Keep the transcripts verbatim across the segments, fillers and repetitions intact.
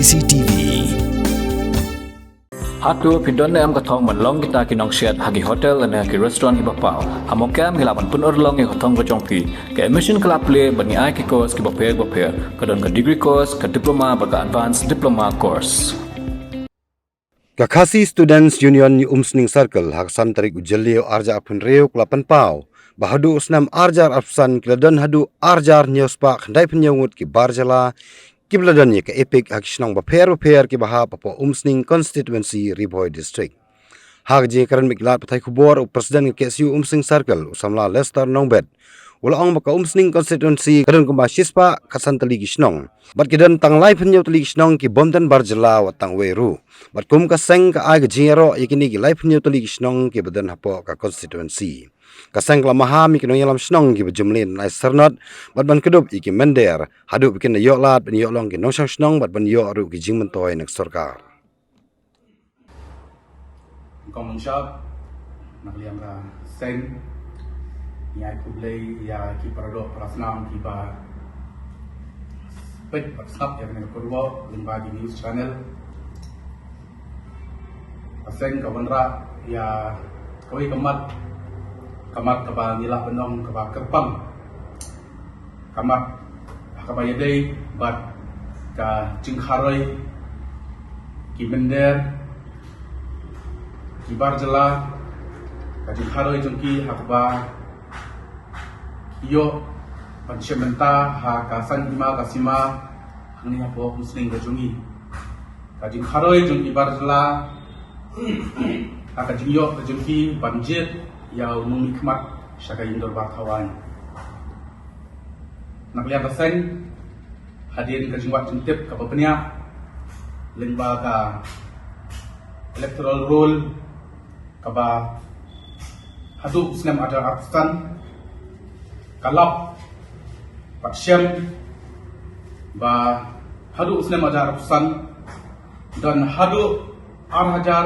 C T V. Hato phi don ne em ka thong ban long kita ki nongshet ha ki hotel ne ki restaurant kiba paw? Ha Mawkyrwat ngi lah ban pynurlong ïa ka thong ka jong phi. Ka admission ka la plie bad ngi ai ki course kiba pher ba pher. Ka don ka degree course, ka diploma bad ka advanced diploma course. Ka Khasi Students Union Umsning Circle ha ka san tarik u Jylliew arhajar arphew hynriew ka la pynpaw ba haduh u snem arhajar arphew san ki la don haduh arhajar hynñiew spah khyndai phew hynñiew ngut ki bar jylla kiba la don ïa ka EPIC ha ki shnong bapher bapher kiba hap hapoh Umsning Constituency, Ri Bhoi District. Ha ka jingkren bad ki lad pathai khubor, u President ka KSU Umsning Circle, u Samla Lester Nongbet, u la ong ba ka Umsning Constituency ka don kumba shispah khatsan tylli ki shnong bad ki don tang laiphew hynñiew tylli ki shnong ki bym don bar jylla wat tang wei ruh. Bad kum ka seng ka ai ka jingïaroh ïa kine ki laiphew hynñiew tylli ki shnong kiba don hapoh ka constituency. Ka seng ka la maham ïa ki nongïalam shnong kiba jumlien ai syrnod bad ban kdup ïa ki mynder haduh ba kin ïoh lad ban ïoh long ki nongshong shnong bad ban ïoh ruh ki jingmyntoi na ka sorkar. Kong Longshap, na ka liang ka seng, ngi ai khublei ïa ki paradoh parasnam kiba peit bad sngap ïa kane ka khubor lyngba ki news channel. Ka seng ka wanrah ïa kawei ka mat, ka mat kaba ngi lah ban ong kaba kyrpang, ka mat ha kaba ïadei bad ka jingkharoi ki mynder ki bar jylla, ka jingkharoi jong ki ha kaba ki ïoh ban shim bynta ha ka san hima ka sima hangne hapoh Umsning ka jong ngi. Ka jingkharoi jong ki bar jylla ha ka jingïoh ka jong ki ban jied ïa u nongmihkhmat sha ka ïing dorbar thaw aiñ. Na ka liang ka seng, hadien ka jingwad jingtip kaba bniah lyngba ka electoral roll kaba haduh u snem arhajar arphew san ka lap bad shem ba haduh u snem arhajar arphew san don haduh arhajar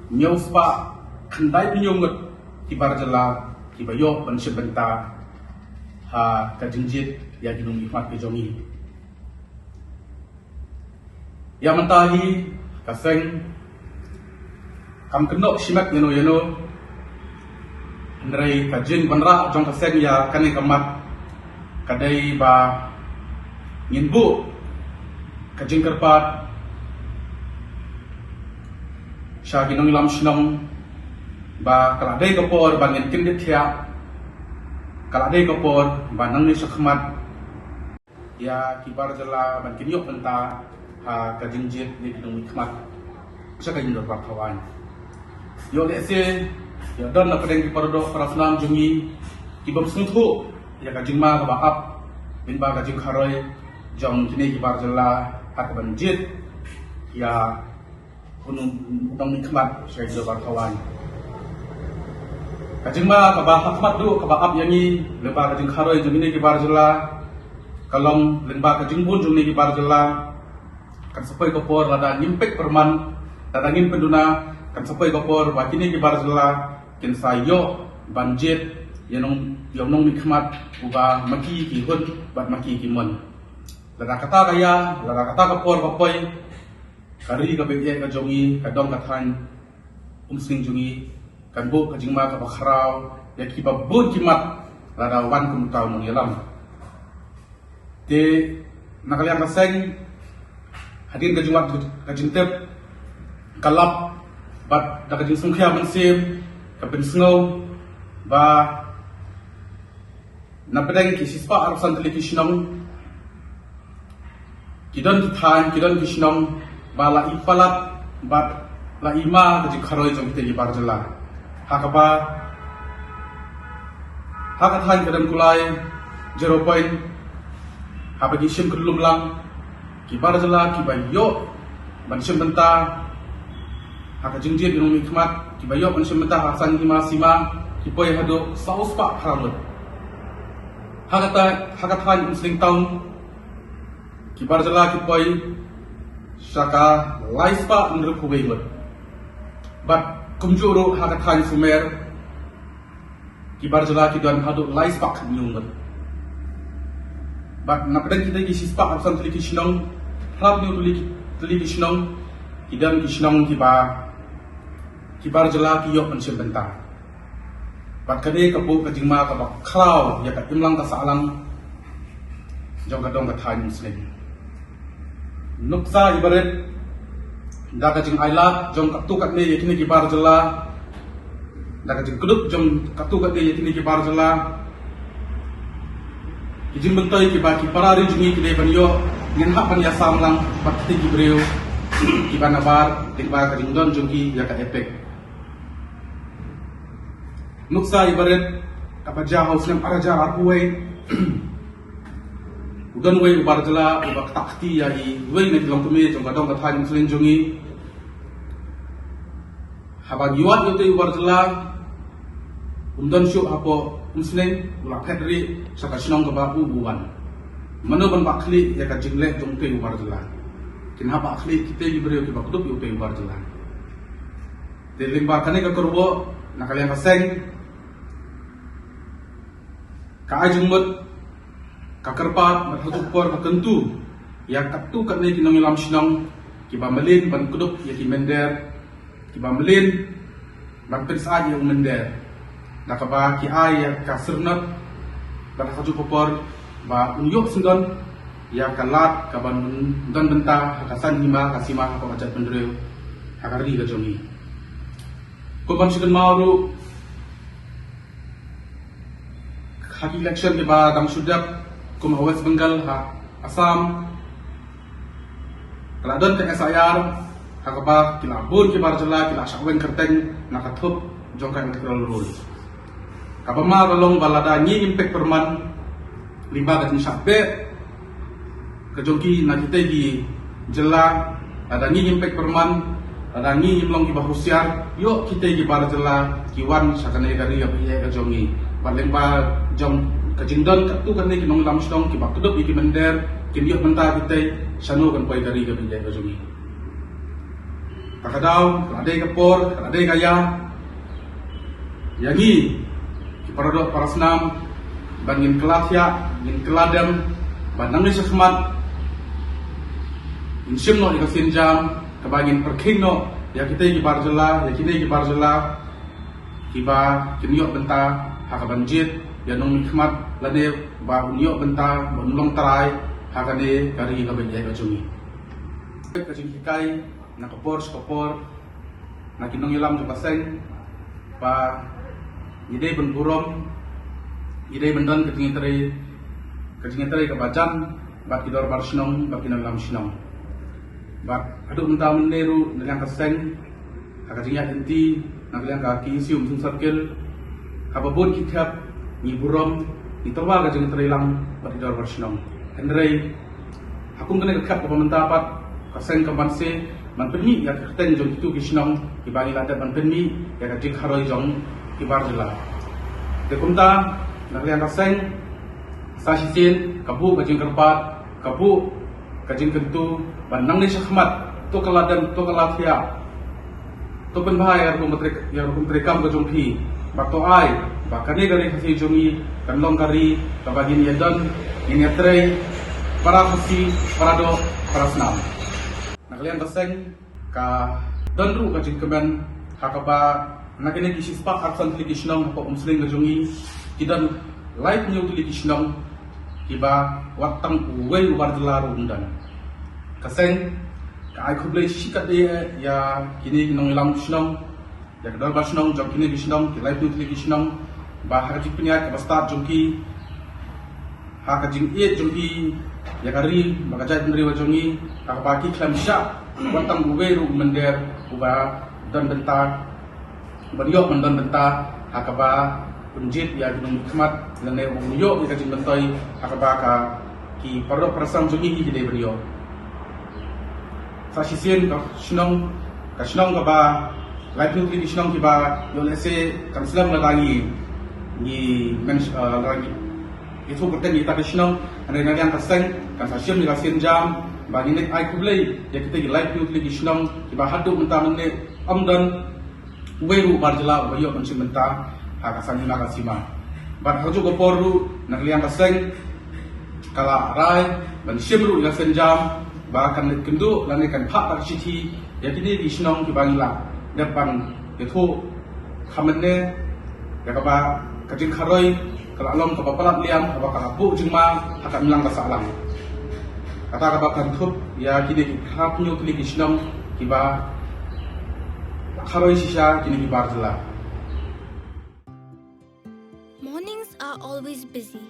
hynñiew spah khyndai phew hynñiew ngut ki bar jylla kiba ïoh ban shim bynta ha ka jingjied ïa ki nongmihkhmat ki jong ngi. Ïa mynta hi ka seng kam kynnoh shimet ïano ïano, hynrei ka jingwanrah jong ka seng ïa kane ka mat ka dei ba ngin buh ka jingkyrpad sha ki nongïalam shnong ba ka la dei ka por ba ngin kyndit thiah, ka la dei ka por ba nangne shakhmat ïa ki bar jylla ban kin ïoh bynta ha ka jingjied ïa ki nongmihkhmat sha ka ïing dorbar thaw aiñ. Ïoh lehse ïoh don na pdeng ki paradoh parasnam jong ngi ki bym sngewthuh ïa ka jingma kaba ap lyngba ka jingkharoi jong kine ki bar jylla ha kaban jied ïa u nongmihkhmat sha ïing dorbar thaw aiñ. Ka jingma kaba ha khmat duh kaba ap ïa ngi lyngba ka jingkharoi jong kine ki bar jylla ka long lyngba ka jingbun jong kine ki bar jylla. Kan sa poi ka por lada ngim peit pyrman, lada ngim pynduna, kan sa poi ka por ba kine ki bar jylla kin sa ïoh ban jied ïa u nong, ïa u nongmihkhmat uba ma ki ki hun bad ma ki ki mon. Lada kata ka ïa, lada kata ka por ka poi, ka ri kaba ïeit ka jong ngi, ka dong ka thaiñ Umsning jong ngi kan buh ka jingma kaba khraw ïa kiba bun ki mat lada wan kum uta u nongïalam. Te na ka liang ka seng, hadien ka jingwad ka jingtip, ka lap bad da ka jingsngewkhia mynsiem, ka pynsngew ba na pdeng ki shispah arphew san tylli ki shnong, ki don ki thaiñ, ki don ki shnong ba la i palat bad la i ma ka jingkharoi jong kita ki bar jylla. Ha kaba ha ka thaiñ ka Dengkulai, Zero Point, haba ki shim kyllum lang, ki bar jylla kiba ïoh ban shim bynta ha ka jingjied ïa u nongmihkhmat, kiba ïoh ban shim bynta ha san hima sima, ki poi haduh saw spah phra ngut. Ha ka thaiñ, ha ka thaiñ Umsning Town, ki bar jylla ki poi sha ka lai spah hynriew phew wei ngut. Bad kumjuh ruh ha ka thaiñ Sumer, ki bar jylla ki don haduh lai spah khyndai phew ngut. Bad na pdeng kita ki shispah arphew san tylli ki shnong, phra phew hynñiew tylli ki, Ki shnong, ki don ki shnong kiba ki bar jylla ki ïoh ban shim bynta. Bad kane ka buh ka jingma kaba khraw ïa ka imlang ka sahlang jong ka dong ka thaiñ Umsning. Nuksa ibarit da ka jingailad jong katto katne ïa kine ki bar jylla, da ka jingkdup jong katto katne ïa kine ki bar jylla, ki jingmyntoi kiba ki para ri jong ngi ki dei ban ïoh, ngin hap ban ïasam lang bad kine ki briew kiba nabar lyngba ka jingdon jong ki ïa ka APEC. Nuksa ibarit kaba jia ha u snem ar hajar arphew wei, u don uwei u bar jylla uba ktah kti ïa iwei na ki longkmie jong ka dong ka thaiñ Umsning jong ngi. Haba ngi wad ïa utei u bar jylla, um don shuh hapoh Umsning, u la phet rieh sha ka shnong kaba u u wan. Mano ban bah khlieh ïa ka jingleh jong utei u bar jylla? Kin hap bah khlieh kitei ki briew kiba kdup ïa utei u bar jylla. Te lyngba kane ka kyrwoh, na ka liang ka seng, ka ai jingmut, ka kyrpad bad ha katu ka por ka kyntu ïa katto katne ki nongïalam shnong kiba mlien ban kdup ïa ki mynder, kiba mlien ban pynsyaid ïa u mynder, da kaba ki ai ïa ka syrnod bad ha katu ka por ba un ïoh syndon ïa ka lad kaban don bynta ha ka san hima ka sima ha ka jaitbynriew, ha ka ri ka jong ngi. Kumban shu kynmaw ruh, ha ki election kiba dang shu dep, kum ha West Bengal, ha Assam, ka la don ka SIR ha kaba ki la bun ki bar jylla ki la shah weng kyrteng na ka thup jong ka electoral roll. Kaba ma ka long ba lada ngi ngim pek pyrman lyngba ka jingshah beh ka jong ki na kitei ki jylla, lada ngi ngim pek pyrman, lada ngi ngim long kiba husiar, ïoh kitei ki bar jylla ki wan sha kane ka ri kaba ïeit ka jong ngi. Bad lyngba jong ka jingdon katto katne ki nongïalam shnong kiba kdup ïa ki mynder, kin ïoh bynta kitei, shano kan poi ka ri kaba ïeit ka jong ngi? Kata ka daw, ka la dei ka por, ka la dei ka ïa ïa ngi ki paradoh parasnam ban ngin kylla thiah, ngin kylla dem, ban nangne shakhmat ngin shim noh ïa ka sienjam kaba ngin pyrkhing noh ïa kitei ki bar jylla, ïa kine ki bar jylla kiba kin ïoh bynta ha kaban jied ïa u nongmihkhmat lane ba un ïoh bynta ban long trai ha kane ka ri kaba ïeit ka jong ngi. Ka jinghikai na ka por sha ka por na ki nongïalam jong ka seng ba ngi dei ban burom, ngi dei ban don ka jingïatrei, ka jingïatrei kaba jan bad ki dorbar shnong bad ki nongïalam shnong. Bad haduh mynta mynne ruh na liang ka seng, ha ka jingïaid lynti na ka liang ka KSU Umsning Circle, haba bun ki thep ngi burom, ngi tyrwa ka jingïatrei lang bad ki dorbar shnong. Hynrei ha kum kane ka khep kaba mynta pat, ka seng kam banse ban pynmih ïa ka kyrteng jong kito ki shnong kiba ngi la dep ban pynmih ïa ka jingkharoi jong ki bar jylla. Te kumta na ka liang ka seng, sa shisien ka buh ka jingkyrpad, ka buh ka jingkyntu ban nangne shakhmat, to kylla dem, to kylla thiah, to pynbha ïa ka rukom trei, ïa ka rukom treikam ka jong phi, bad to ai ba kane ka ri Khasi jong ngi kan long ka ri kaba ngin ïadon, ngin ïatrei para Khasi, para doh, para snam. Na ka liang ka seng ka don ruh ka jingkmen ha kaba na kine ki shispah arphew san tylli ki shnong hapoh Umsning ka jong ngi, ki don laiphew hynñiew tylli ki shnong kiba wat tang uwei u bar jylla ruh um don. Ka seng ka ai khublei shikatdei ïa kine ki nongïalam shnong, ïa ka dorbar shnong jong kine ki shnong, ki laiphew tylli ki shnong, ba ha ka jingpynïaid kaba stad jong ki, ha ka jingïeit jong ki ïa ka ri bad ka jaitbynriew jong ngi, ha kaba ki khlem shah wat tang uwei ruh u mynder uba don bynta, uban ïoh ban don bynta ha kaba un jied ïa ki nongmihkhmat lane un ïoh ïa ka jingmyntoi ha kaba ka, ki para doh para snam jong ngi ki dei ban ïoh. Sa shisien ka shnong, ka shnong kaba laiphew tylli ki shnong kiba ïoh lehse kan slem lada ngi, ngi men, eh, lada ngi ïathuh kyrteng ïa kita ki shnong, hynrei na liang ka seng kan sa shim ïa ka sienjam ba ngin leit ai khublei ïa kita ki laiphew tylli ki shnong kiba haduh mynta mynne ym don uwei ruh u bar jylla uba ïoh ban shim bynta ha ka san hima ka sima. Bad ha kajuh ka por ruh na ka liang ka seng ka la rai ban shim ruh ïa ka sienjam Ba kan leit kynduh lane kan phah da ka shithi ïa kine ki shnong kiba ngi la dep ban ïathuh kham mynne, ïa kaba ka jingkharoi ka la long kaba palat liam, kaba ka la buh jingma ha ka imlang ka sahlang. Kata kaba kan thup ïa kine ki khyndai tylli ki shnong kiba kharoi shisha kine ki bar jylla. Mornings are always busy.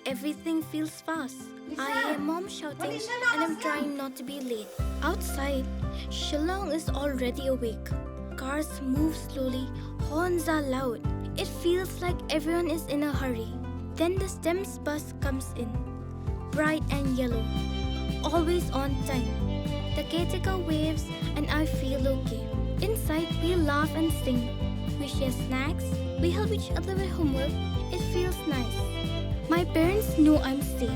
Everything feels fast. I hear mom shouting and I'm trying not to be late. Outside, Shillong is already awake. Cars move slowly, horns are loud. It feels like everyone is in a hurry. Then the STEMS bus comes in. Bright and yellow. Always on time. The caretaker waves and I feel okay. Inside, we laugh and sing. We share snacks. We help each other with homework. It feels nice. My parents know I'm safe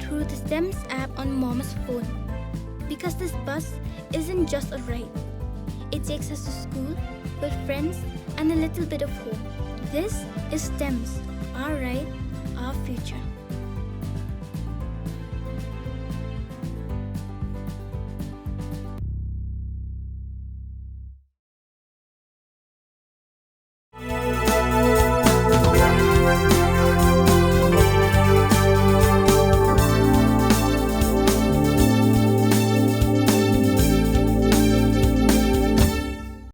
through the STEMS app on mom's phone. Because this bus isn't just a ride, it takes us to school, with friends, and a little bit of hope. This is STEMS, our ride, our future.